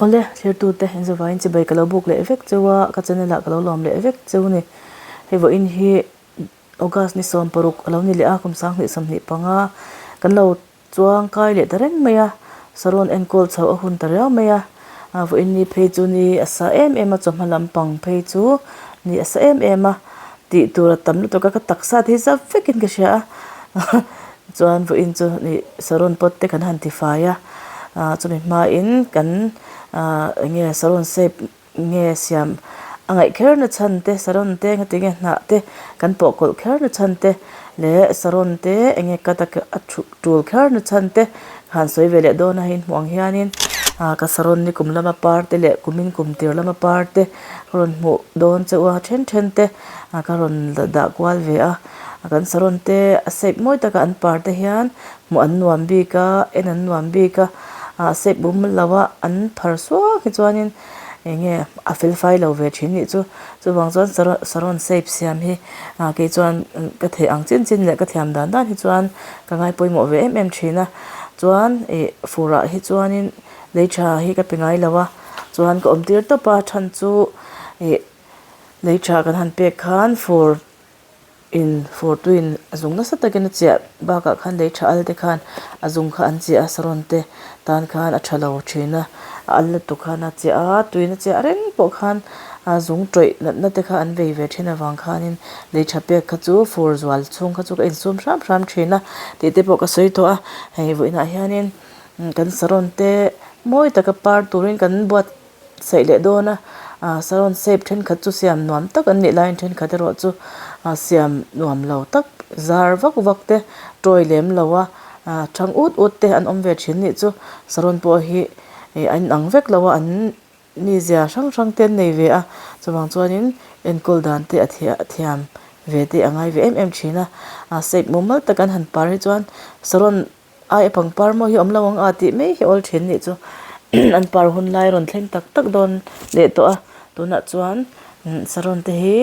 Awle, thirtute inzawvaiin chibai ka lo buk leh vek cheu a, ka channel ah ka lo lawm leh vek cheu a ni. Hei vawiin hi August ni 16 a lo ni leh a, kum 2025 kan lo chuang kai leh ta reng mai a, sarawn enkawl chho a hun ta riau mai a, vawiin ni phei chu ni a sa em em a, chawhma lampang phei chu ni a sa em em a, tih tur a tam lutuk a, ka taksa te hi zap vekin ka hria a. Chuan vawiin chu nih saron pot te kan han ti fai a, ah chumi hmain kan ah eng nge saron shape nge siam a ngaih kher na chhan te saron te nga tinge hnah te kan pawh kawlh kher na chhan te leh saron te eng nge cut a a thu tul kher na chhan te ka han sawi ve leh dawn a hei hmuh ang hianin ah ka saron ni kum lama par te leh kumin kum tir lama par te ka rawn hmuh dawn chauh a then then te ah ka rawn dah kual ve a. Kan saron te a shape mawi taka an par te hian hmuh an nuam bik a en an nuam bik a ah shape bum lo a an phar suak hi chuanin eng nge a fel fai lo ve thin nih chu chuvang chuan sarawn saron shape siam hi ah kei chuan ka theih ang chin chin leh ka thiam dan dan hi chuan ka ngai pawimawh ve em em thin a chuan ih fur ah hi chuanin lei tha hi ka pe ngai lo a chuan ka awm tir tawp a then chu ih lei tha kan han pek khan fur. In fur tuiin a zung nasa takin a chiah bakah khan lei tha al te khan a zung kha an chiah a saron te tan khan a tha lo thin a a al lutuk khan a chiah a tuiin a chiah reng pawh khan a zung tawih natna te kha an vei ve thin avang khanin lei tha pek kha chu fur zual chhung kha chu ka insum hram hram thin a tih te pawh ka sawi tawh a hei vawiinah hianin kan saron te mawi taka par turin kan buat. saih leh dawn a ah saron shape thenkhat chu siam nuam tak an nih laiin thenkhat erawh chu ah siam nuam lo tak zar vak vak te tawi lem lo a ah thang ut ut te an awm ve thin nih chu saron pawh hi ih a inang vek lo a an mizia hrang hrang te an nei ve a chuvang chuanin enkawl dan te a thiam ve te a ngai ve em em thin a ah shape mumal tak an han par hi chuan saron. Ai a pangpar maw hi awm lo ang a tih mai hi awl thin nih chu an par hun lai rawn thleng tak tak dawn leh tawh a tunah chuan saron te hi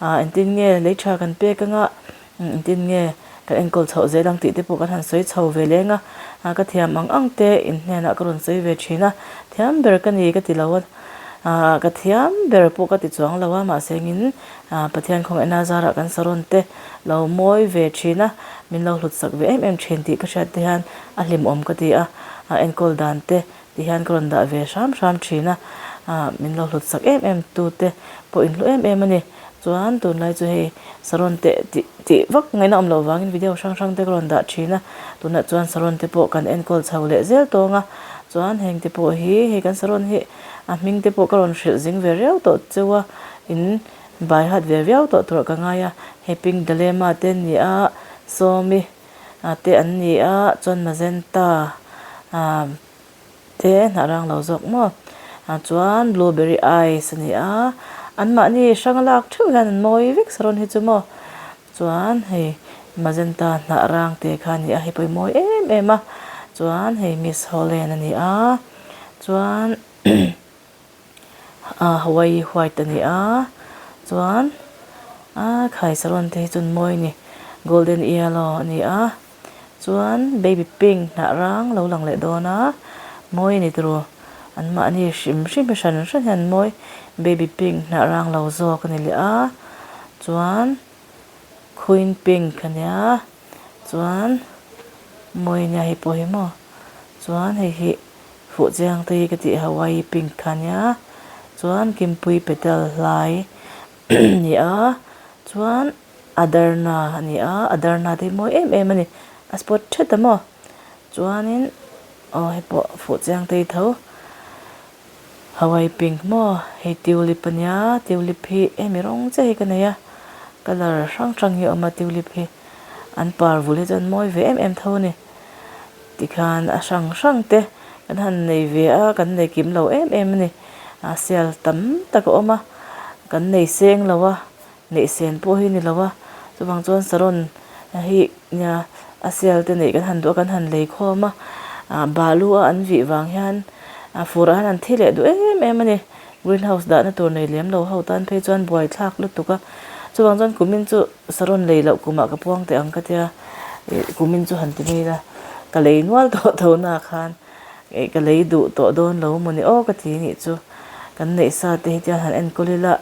ah engtin nge lei tha kan pek anga engtin nge kan enkawl chhoh zel ang tih te pawh kan han sawi chho ve leng a ah ka thiam ang ang te in hnenah ka rawn sawi ve thin a thiam ber ka ni ka ti lo a ah ka thiam ber pawh ka ti chuang lo a mahse engin ah Pathian khawngaihna zarah kan saron te. lo mawi ve thin a, min lo hlut sak ve em em thin tih ka hriat te hian a hlimawm ka ti a, a enkawl dan te ti hian ka rawn dah ve hram hram thin a, ah min lo hlut sak em em tu te pawh in hlu em em a ni. Chuan tunlai chu hei saron te tih tih vak ngaihna awm loh vangin video hrang hrang te ka rawn dah thin a, tunah chuan saron te pawh kan enkawl chho leh zel tawng a, chuan heng te pawh hi hei kan saron hi a hming te pawh ka rawn hrilh zing ve riau tawh cheu a, in Bai hat ve viau tawh turah ka ngai a, hei pink Dalema te an ni a, Sawmi te an ni a, chuan Magenta te hnah rang lo zawk maw, chuan Blueberry Ice a ni a, anmahni hrang lak theuh hian an mawi vek saron hi chu maw, chuan hei Magenta hnah rang te kha a ni a, hei pawh hi mawi em em a, chuan hei Miss Holland a ni a, chuan. ah Hawaii white a ni a chuan ah khai saron te hi chu an mawi a ni golden yellow a ni a chuan baby pink hnah rang lo lang leh dawn a mawi a ni tiraw an mahni hrim hrim hi hran hran hian an mawi baby pink hnah rang lo zawk a ni leh a chuan queen pink a nia chuan mawi a nia hei pawh hi maw chuan hei hi. Fuh chiang te hi ka tih Hawaii pink kha nia chuan Kimpui petal hlai ni a chuan Adarna a ni a Adarna te hi mawi em em a ni a spot thet a maw chuanin aw hei pawh fuh chiang te hi tho Hawaii pink maw hei tulip a nia tulip hi hemi rawng chiah hi ka nei a colour hrang hrang hi a awm a tulip hi an par vul hi chuan mawi ve em em tho a ni. Tikhan a hrang hrang te kan han nei ve a, kan nei kim lo em em a ni. A sial tam tak a awm a, kan nei seng lo a, neih sen pawh hi ni lo a. Chuvang chuan saron hi nia a sial te neih kan han duh a, kan han lei khawm a. Ah balu a an vih vang hian a furah hian an thi leh duh em em a ni. Green house dahna tur nei lem lo ho tan phei chuan buai thlak lutuk a. Chuvang chuan kumin chu. Saron lei loh kumah ka puang teh ang ka tia ih kumin chu han ti mai ila ka lei nual tawh tho na khan Ih ka lei duh tawh dawn lo maw ni aw ka ti nih chu kan neih sa te hi tiang han enkawl ila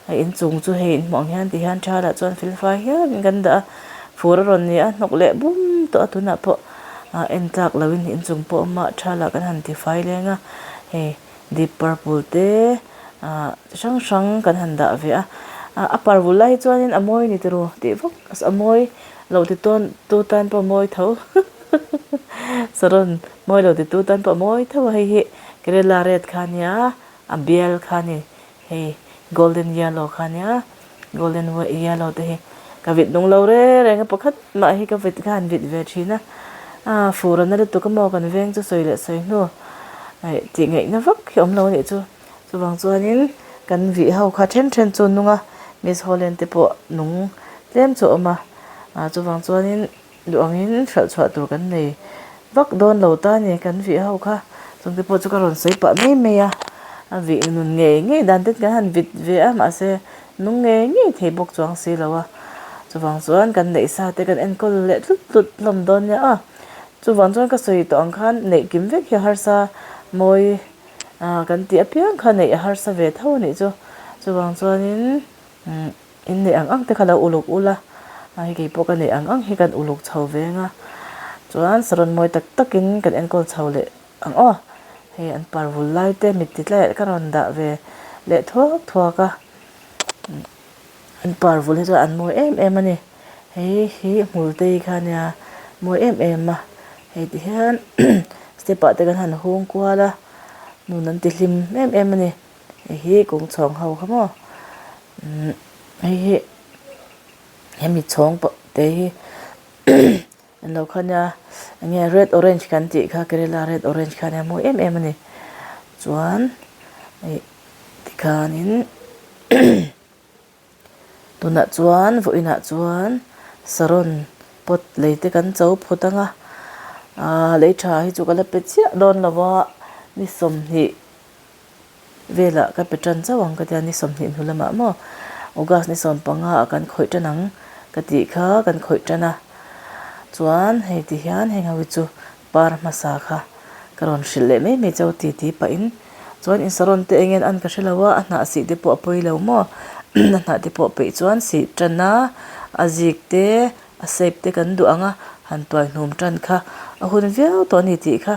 a inchung chu hei inhmuh ang hian ti hian tha lah chuan fel fai hial in kan dah a fur a rawn ni a hnawk leh bum tawh a tunah pawh ah en tlak lo in inchung pawh a awm a tha lah kan han ti fai leng a hei deep purple te ah chi hrang hrang kan han dah ve a ah a parvul lai hi chuanin a mawi a ni tiraw tih vak a mawi loh ti tawn tu tan pawh a mawi tho. Saron mawi lo titu tan pawh mawi tho a hei hi Kerala red kha ania a bial kha ani hei golden yellow kha ania golden yellow te hi ka vit nung lo reng reng a pakhat mah hi ka vit ka han vit ve thin a ah fur a na lutuk a maw kan veng chu sawi leh sawi hnu tih ngaihna vak hi a awm lo a nih chu chuvang chuanin kan vih ho kha then then chu nung a miss holland te pawh nung tlem chu a awm a ah chuvang chuanin. Duh angin hralh chhuah tur kan nei vak dawn lo ta ni kan vih ho kha chungte pawh chu ka rawn sawi pah mai mai a a vih nun ngei ngei dan te kan han vit ve a mahse nung ngei ngei thei bawk chuang si lo a chuvang chuan kan neih sa te kan enkawl leh tlut tlut hlawm dawn nia aw chuvang chuan ka sawi tawh ang khan neih kim vek hi a harsa mawi ah kan tih apiang kha neih a harsa ve tho a nih chu chuvang chuanin umm. In neih ang ang te kha lo uluk ul a, hei kei pawh ka neih ang ang hi kan uluk chho ve ang a, chuan saron mawi tak takin kan enkawl chho leh ang aw, hei an par vul lai te mit ti tlaiah ka rawn dah ve leh thuak thuak a, an par vul hi chuan an mawi em em a ni, hei hi hmul te hi kha nia mawi em em a, hei ti hian step ah te kan han hung kual a, nun an ti hlim em em a ni. Hei hi kawng chhawng ho kha maw umm hei hi hemi chhawng pawh te hi an lo kha nia eng nge red orange kan tih kha kerela red orange kha nia mawi em em a ni chuan ih tikhanin Tunah chuan vawiinah chuan saron pot lei te kan cho phut ang a, aaa lei tha hi chu ka la pe chiah dawn lo a, ni 20 velah ka pe tan chauh ang ka tia ni 20 hnu lamah maw August ni 15 ah kan khawih tan ang ka tih kha kan khawih tan a, chuan hei ti hian heng ho hi chu par hmasa kha ka rawn hrilh leh mai mai chauh ti ti pahin chuan in saron te eng nge an ka hre lo a a hnah sih te pawh a pawi lo maw a hnah te pawh peih chuan sih tan a a zik te a shape te kan duh ang a han tuai hnum tan kha a hun viau tawh a ni tih kha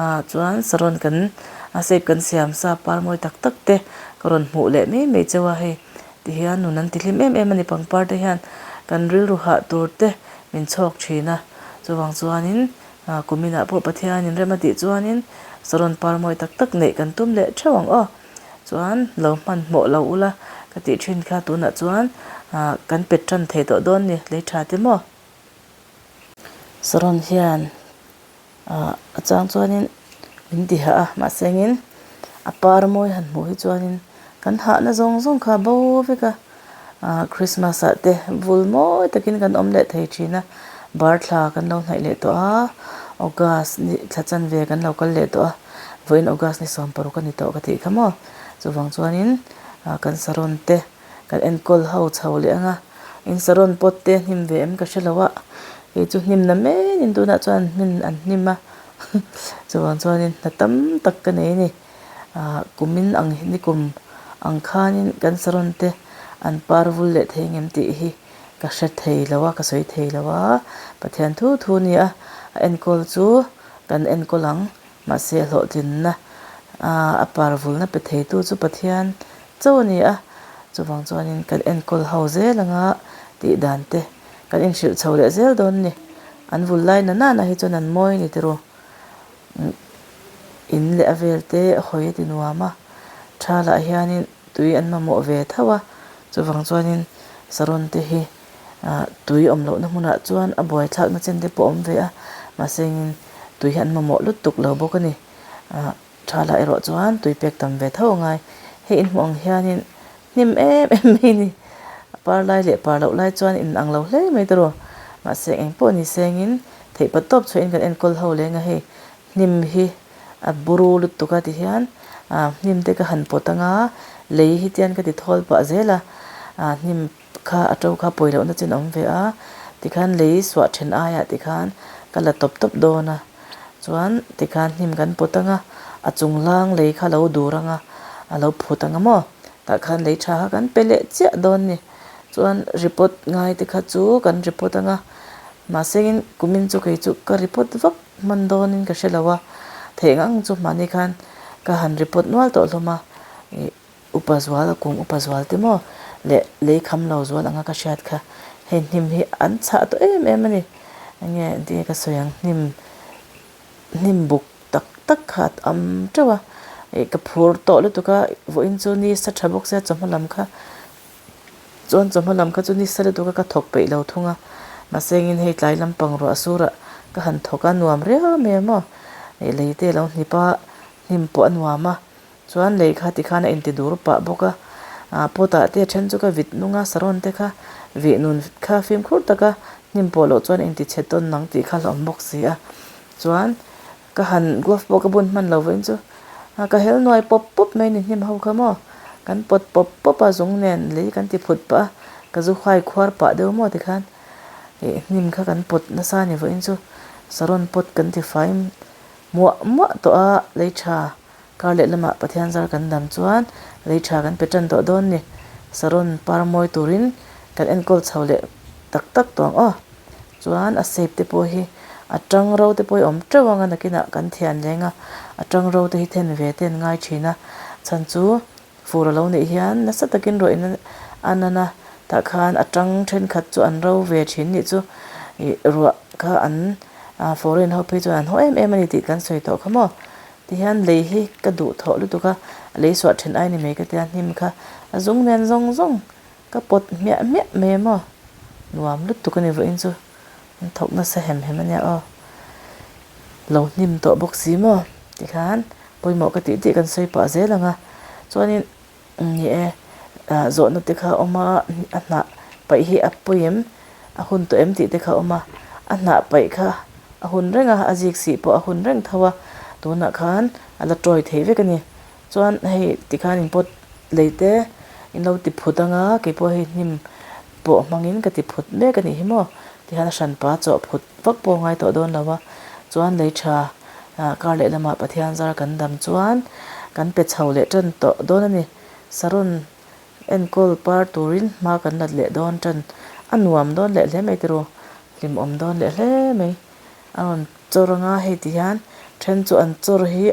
ah chuan saron kan a shape kan siam sa par mawi tak tak te ka rawn hmuh leh mai mai chauh a hei ti hian nun an ti hlim em em a ni pangpar te hian kan rilru hah tur te min chhawk thin a chuvang chuanin Kuminah pawh Pathianin rem a tih chuanin saron par mawi tak tak neih kan tum leh theuh ang aw. Chuan lo hmanhmawh lo ula ka tih thin kha tunah chuan kan pet tan thei tawh dawn ni lei tha te maw. Saron hian a chang chuanin min ti hah a mahse engin a par mawi han hmuh hi chuanin kan hahna zawng zawng kha a bo vek a. Ah Christmas ah te vul mawi takin kan awm leh thei thin a, bar thla kan lo hnaih leh tawh a, August ni thla chanve kan lo kal leh tawh a, vawiin August ni 16 a ni tawh ka tih kha maw, chuvang chuanin ah kan saron te kan enkawl ho chho leh ang a, in saron pawt te hnim ve em ka hre lo a, kei chu hnim na men in tunah chuan hmin an hnim a, chuvang chuanin hna tam tak ka nei a ni. Ah kumin ang hi nikum ang khanin kan saron te an par vul leh thei ngem tih hi ka hre thei lo a ka sawi thei lo a Pathian thu thu a ni a a enkawl chu kan enkawl ang mahse a hlawhtlinna ah a par vulna pe thei tu chu Pathian chauh a ni a chuvang chuanin kan enkawl ho zel anga tih dan te kan inhrilh chho leh zel dawn a ni an vul lai na nana hi chuan an mawi a ni tiraw. In leh a vel te hawi a ti nuam a, tha lah hianin tui an mamawh ve tho a, chuvang chuanin saron te hi ah tui awm lohna hmunah chuan a buaithlakna chen te pawh a awm ve a, mahse engin tui hi an mamawh lutuk lo bawk a ni, ah tha lah erawh chuan tui pek tam ve tho a ngai, hei in hmuh ang hianin hnim em em mai a ni, a par lai leh par loh lai chuan in ang lo hle mai tawh mahse eng pawh ni sengin Theih pa tawp chhuahin kan enkawl ho leng a hei hnim hi a buru lutuk a ti hian ah hnim te ka han pawt anga lei hi tian ka ti thawl pah zel a ah hnim kha a to kha pawi lohna chin a awm ve a tikhan lei suah then aiah tikhan ka la tawp tawp dawn a. Chuan tikhan hnim kan pawt anga a chung lang lei kha lo dur anga a lo phut anga maw tah khan lei tha kha kan pe leh chiah dawn ni. Chuan report ngai te kha chu kan report anga mahse in kumin chu kei chu ka report vak hman dawnin ka hre lo a theih ang chu mahni khan ka han report nual tawh hlawm a ih Upa zual a kum upa zual te maw leh lei kham lo zual anga ka hriat kha hei hnim hi an chhah tawh em em a ni. Enge enge ka sawi ang hnim hnim buk tak tak kha a tam teuh a ih ka phur tawh lutuk a vawiin chu ni sa tha bawk sia chawhma lam kha chuan chawhma lam kha chu ni sa lutuk a ka thawk peih lo thung a mahse engin hei tlai lampang ruah surah ka han thawk a nuam riau mai a maw ih lei te a lo hnip a hnim pawh a nuam a. Chuan lei kha tikhan a inti dur pah bawk a, ah pot ah te a then chu ka vit nung a, saron te kha vih nun kha fimkhur taka hnim pawh loh chuan inti chhe tawn nang tih kha hlauhawm bawk si a. Chuan ka han glove pawh ka bun hman lo vawiin chu ah ka hel nuai pawp pawp mai ni hnim ho kha maw, kan pawt pawp pawp a zung nen lei kan ti phut pah a, ka zu huai khuar pah deuh maw tikhan ih hnim kha kan pawt nasa a ni vawiin chu saron pot kan ti fai muah muah tawh a lei tha. Kar leh lamah Pathian zar kan dam chuan lei tha kan pe tan tawh dawn ni. Saron par mawi turin kan enkawl chho leh tak tak tawh ang aw. Chuan a shape te pawh hi a tang ro te pawh hi awm teuh ang a nakinah kan thian leng a, a tang ro te hi then ve te an ngai thin a. Chhan chu fur a lo nih hian nasa takin ruah in a nan a, tah khan a tang thenkhat chu an ro ve thin nih chu ih ruah kha an foreign ho phei chuan an haw em em a ni tih kan sawi tawh kha maw. Tihian lei hi ka duh thawh lutuk a, lei suah then ai ni mai ka tia hnim kha a zung nen zawng zawng ka pawt hmiah hmiah mai a maw, nuam lutuk a ni vawiin chu an thawk nasa hem hem a nia aw, lo hnim tawh bawk si maw tikhan pawimawh ka tih tih kan sawi pah zel ang a chuanin Ni e, zawhna te kha a awm a, a hnah paih hi a pawi em, a hun tawh em tih te kha a awm a, a hnah paih kha a hun reng a, a zik sih pawh a hun reng tho a, tunah khan a la tawi thei vek a ni. Chuan hei tikhan in pawt lei te in lo ti phut ang a, keipawh hei hnim pawh hmangin ka ti phut mek a nih hi maw, tikhan a hranpa chawh phut vak pawh a ngai tawh dawn lo a, chuan lei tha Kar leh lamah Pathian zar kan dam chuan kan pe chho leh tan tawh dawn a ni. Saron enkawl par turin hma kan lat leh dawn tan a nuam dawn leh hle mai tiraw, hlimawm dawn leh hle mai. A rawn chawr anga hei ti hian then chu an chawr hi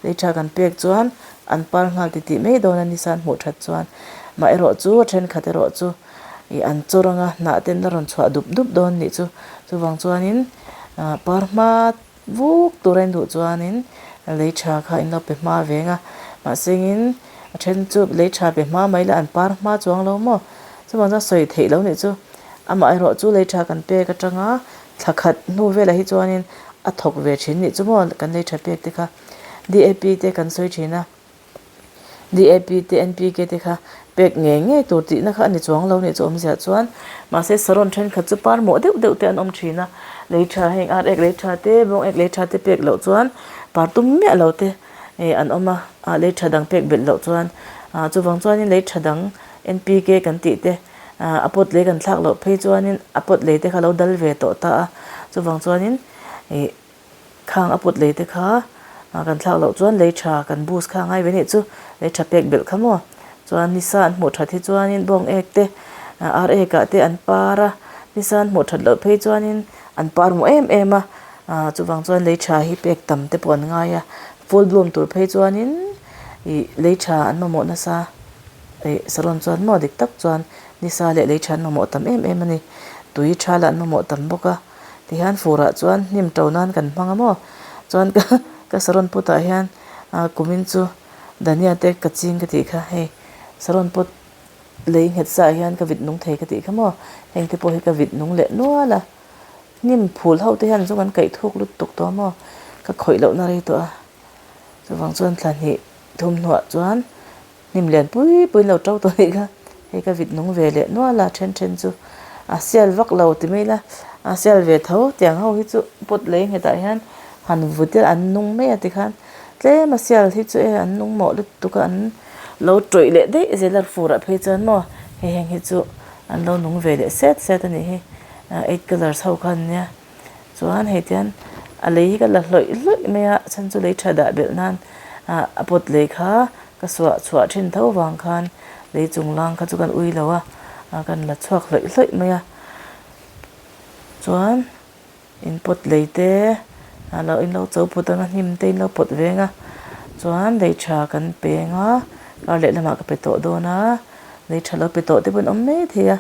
lei tha kan pek chuan an par nghal ti tih mai dawn a ni san hmuh that chuan. Mah erawh chu a thenkhat erawh chu ih an chawr anga hnah ten la rawn chhuah dup dup dawn nih chu. Chuvang chuanin par hma Vuk tur a in duh chuanin lei tha kha in lo pe hma veng a, mahsengin a then chu lei tha pe hma mai la an par hma chuang lo maw? Chuvang chuan sawi theih lo nih chu amaherawh chu lei tha kan pek atanga thla khat hnu velah hi chuanin a thawk ve thin nih chu maw kan lei tha pek te kha DAP te kan sawi thin a. DAP te NPK te kha pek ngei ngei tur tihna kha a ni chuang lo nih chu awmzia chuan mahse saron thenkhat chu par mawh deuh deuh te an awm thin a, lei tha heng ar ek lei tha te bawng ek lei tha te pek loh chuan par tum miah lo te ih an awm a, ah lei tha dang pek belh loh chuan ah chuvang chuanin lei tha dang NPK kan tih te ah a pawt lei kan thlak loh phei chuanin a pawt lei te kha lo dal ve tawh ta a, chuvang chuanin ih. Khang a put lei te kha kan thlak loh chuan lei tha kan bus kha a ngai ve nih chu lei tha pek belh kha maw chuan nisa an hmuh that hi chuanin bawng ek te ar ek ah te an par a nisa an hmuh that loh phei chuanin an par hmuh em em a chuvang chuan lei tha hi pek tam te pawh an ngai a full bloom tur phei chuanin ih lei tha an mamawh nasa ih saron chuan maw dik tak chuan nisa leh lei tha an mamawh tam em em a ni tui tha lah an mamawh tam bawk a. Tihian furah chuan hnim to nan kan hmang a maw? Chuan ka ka saron put ah hian ah kumin chu dhania te ka ching ka tih kha hei saron put lei nghet sa ah hian ka vit nung thei ka tih kha maw? Heng te pawh hi ka vit nung leh nual a, hnim phul ho te hian chu kan kaih thuk lutuk tawh a maw? Ka khawih loh na rei tawh a, chuvang chuan thla hnih thum hnuah chuan. Hnim lian pui pui lo to tawh anih kha, hei ka vit nung ve leh nual a then then chu a sial vak lo ti mai ila a sial ve tho tiang ho hi chu pot lei nghetah hian han vut ila an nung mai a tikhan tlem a sial hi chu e an nung mawh lutuk a an lo tawih leh daih zel a furah phei chuan maw hei heng hi chu an lo nung ve leh set set a nih hi eight colours ho kha an nia. Chuan hei tian. A lei hi ka la hlawih hlawih mai a, chhan chu lei tha dah belh nan ah a pawt lei kha ka suah chhuah thin tho vang khan lei chung lang kha chu kan ui lo a, kan la chhuak hlawih hlawih mai a. Chuan in pawt lei te a lo in lo cho phut ang a hnim te in lo pawt veng a, chuan lei tha kan peng a, kar leh lamah ka pe tawh dawn a, lei tha lo pe tawh te pawh an awm mai thei a.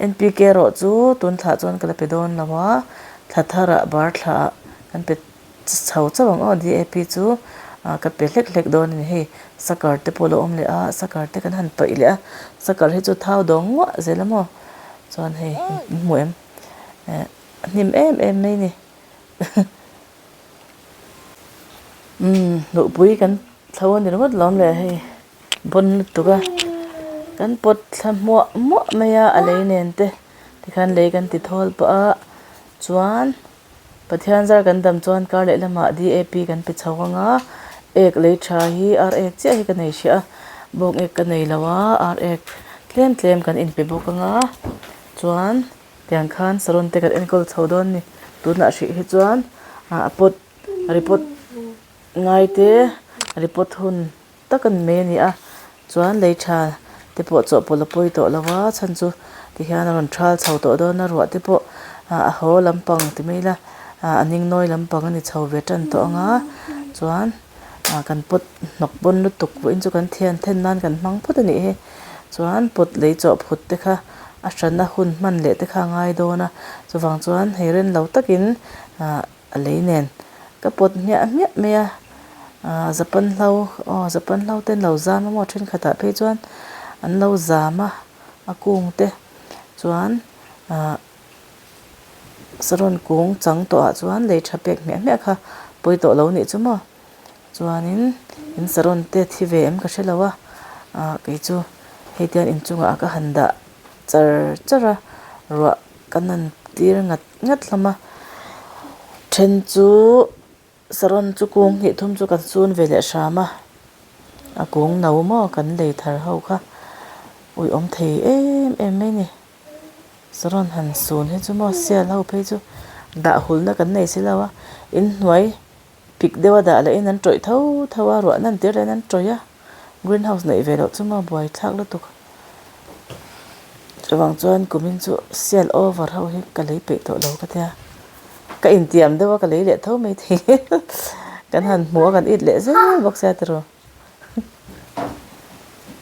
NPK erawh chu tun thlah chuan ka la pe dawn lo a, thla tharah bar thlaah kan pe chho chauh ang aw DAP chu ka pe hlek hlek dawn a ni hei sakar te pawh a lo awm leh a sakar te kan han paih leh a sakar hi chu thau dawng nguah zel a maw chuan hei in hmu em eh a hnim em em mai a ni umm hnuhpui kan thlo a ni ringawt lawm le hei. Bawn lutuk a kan pawt thla hmuah hmuah mai a a lei nen te tikhan lei kan ti thawl pah a chuan Pathian zar kan dam chuan kar leh lamah D A P kan pe chho ang a ek lei tha hi ar ek chiah hi ka nei hrih a bawng ek ka nei lo a ar ek tlem tlem kan inpe bawk ang a chuan tiang khan saron te kan enkawl chho dawn a ni tunah hrih hi chuan a pawt report ngai te report hun. tak a ni mai a ni a chuan lei tha te pawh chawhpawlh a pawi tawh lo a chhan chu tihian a rawn thal chho tawh dawn a ruah te pawh a haw lampang ti mai ila a ning nawi lampang a ni chho ve tan tawh ang a chuan kan pot hnawk pawn lutuk vawiin chu kan thian then nan kan hmang phawt a nih hi chuan pot lei chawhphut te kha a hranna hun hman leh te kha a ngai dawn a chuvang chuan hei ren lo takin ah. A lei nen ka pawt hmiah hmiah mai a, aaa Japan hlo aw Japan hlo te an lo zam a maw thenkhatah phei chuan an lo zam a a kung te chuan aaa saron kung chang tawhah chuan lei tha pek hmiah hmiah kha pawi tawh lo nih chu maw chuanin in saron te thi ve em ka hre lo a aaa kei chu hei te hian inchungah ka han dah char char a ruah ka nan tir ngat. Ngat hlawm a then chu saron chu kung hnih thum chu kan sun ve leh hram a a kung no maw kan lei thar ho kha ui awm thei em em mai a ni saron han sun hi chu maw sial ho phei chu dah hul na kan nei si lo a inhnuai pik deuh a dah leh in an tawih tho tho a ruah nan tir leh in an tawih a green house neih ve loh chu maw buai thlak lutuk chuvang chuan kumin chu sial over ho hi ka lei peih tawh lo ka tia ka intiam deuh a ka lei leh tho mai thei kan han hmuh a kan it leh zel bawk sia tiraw.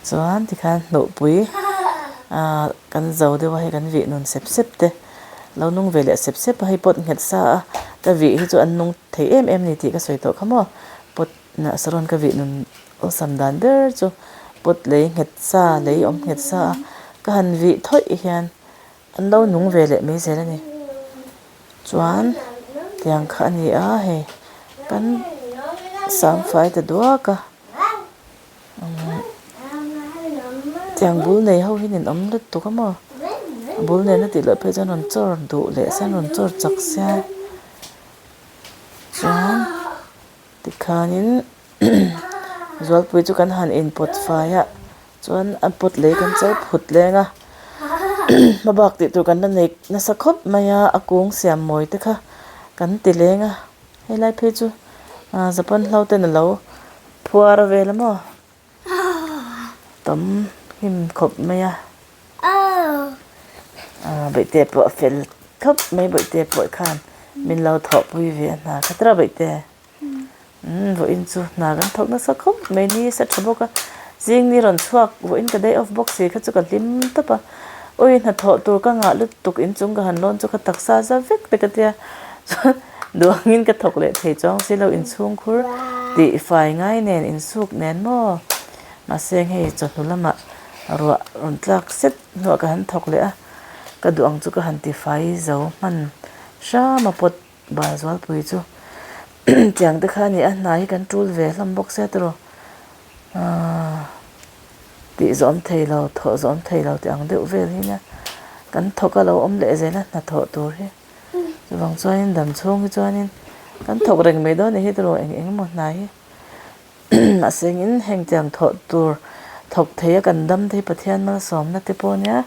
Chuan tikhan hnuhpui ah kan zo deuh a hei kan vih nun sep sep te lo nung ve leh sep sep a hei pawt nghet sa a ka vih hi chu an nung thei em em a ni tih ka sawi tawh kha maw pawt nah saron ka vih nun awlsam dan ber chu pawt lei nghet sa lei awm nghet sa a ka han vih thawih hian an lo nung ve leh mai zel a ni chuan tiang kha a ni a hei kan samfai ta duak a. Tiang bul nei ho hi nin awm lutuk a maw a bul nena tih loh phei chuan rawn chawr duh leh sia rawn chawr chak sia chuan tikhanin zualpui chu kan han inpawt fai a chuan a pawt lei kan cho phut leng a hmabak tih tur kan la nei nasa khawp mai a a kung siam mawi te kha kan ti leng a helai phei chu Japan hlo ten a lo. Phuar a vel a maw? Tam hnim khawp mai a. Aaa bawihte pawh a fel khawp mai bawihte pawh khan min lo thawhpui ve a hna kha tira bawihte. Umm vawiin chu hna kan thawk nasa khawp mai ni sa tha bawk a zing ni rawn chhuak vawiin ka day off bawk si kha chu ka hlim tawp a awi hnathawh tur ka ngah lutuk inchung ka han lawn chu ka taksa za vek te ka tia chuan. Duangin ka thawk leh thei chuang si lo inchhungkhur tih fai ngai nen insuk nen maw? Mahse hei chawhnu lamah ruah rawn tlak set hnuah ka han thawk leh a, ka duh ang chu ka han ti fai zo hman hram a pawt bal zualpui chu tiang te kha a ni a, hna hi kan tul ve hlawm bawk sia tiraw aaa tih zawm thei lo thawh zawm thei lo tih ang deuh vel hi nia kan thawk a lo awm leh zel a hnathawh tur hi. Chuvang chuanin dam chhung hi chuanin kan thawk reng mai dawn a ni hi tiraw eng eng emaw hnai hi mahse engin heng tiang thawh tur thawk thei a kan dam te hi Pathian malsawmna te pawh ania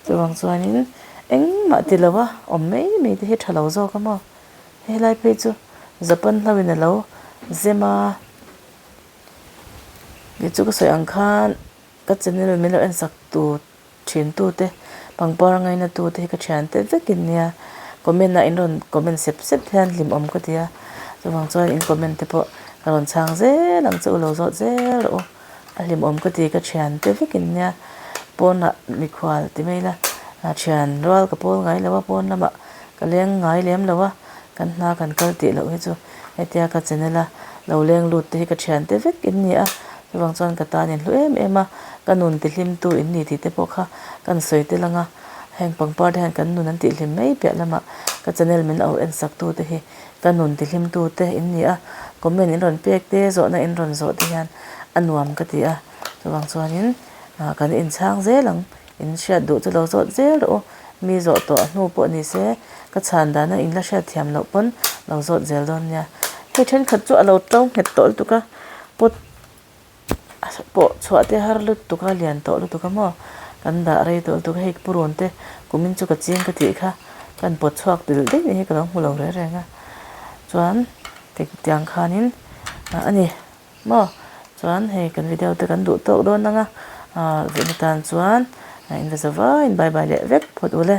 chuvang chuanin engmah ti lo a awm mai mai te hi tha lo zawk a maw helai phei chu. Japan ho in a lo zem a, kei chu ka sawi ang khan ka channel min lo en sak tu thin tu te pangpar ngaina tu te hi ka thian te vek in nia comment ah in rawn comment sep sep hian hlimawm ka ti a chuvang chuan in comment te pawh ka rawn chhang zel ang che u lo zawt zel rawh u a hlimawm ka ti ka thian te vek in nia pawnah mikhual ti mai ila thian rual ka pawl ngai lo a pawn lamah ka leng ngai lem lo a kan hna kan kal tih loh hi chu hetia ka channel a lo leng lut te hi ka thian te vek in ni a chuvang chuan ka tan in hlu em em a ka nun ti hlim tu in ni tih te pawh kha kan sawi tel ang a heng pangpar te hian kan nun an tih hlim mai piah lamah ka channel min au en sak tu te hi ka nun ti hlim tu te in ni a comment in rawn pek te zawhna in rawn zawh te hian a nuam ka ti a chuvang chuanin kan inchhang zel ang. In hriat duh chu lo zawt zel rawh u, mi zawh tawh a hnu pawh ni se, ka chhan dana in la hriat thiam loh pawn lo zawt zel dawn nia. Hei thenkhat chu a lo to nghet tawh lutuk a, pot pawh chhuah te har lutuk a, lian tawh lutuk a maw, kan dah rei tawh lutuk a, hei purun te kumin chu ka ching ka tih kha, kan pawt chhuak tel daih ni hi ka lo hmu lo reng reng a, chuan tiang khanin a ni. Maw? Chuan hei kan video te kan duh tawk dawn ang a, ah vihna tan chuan in va za vaiin bye bye leh vek phawt u le.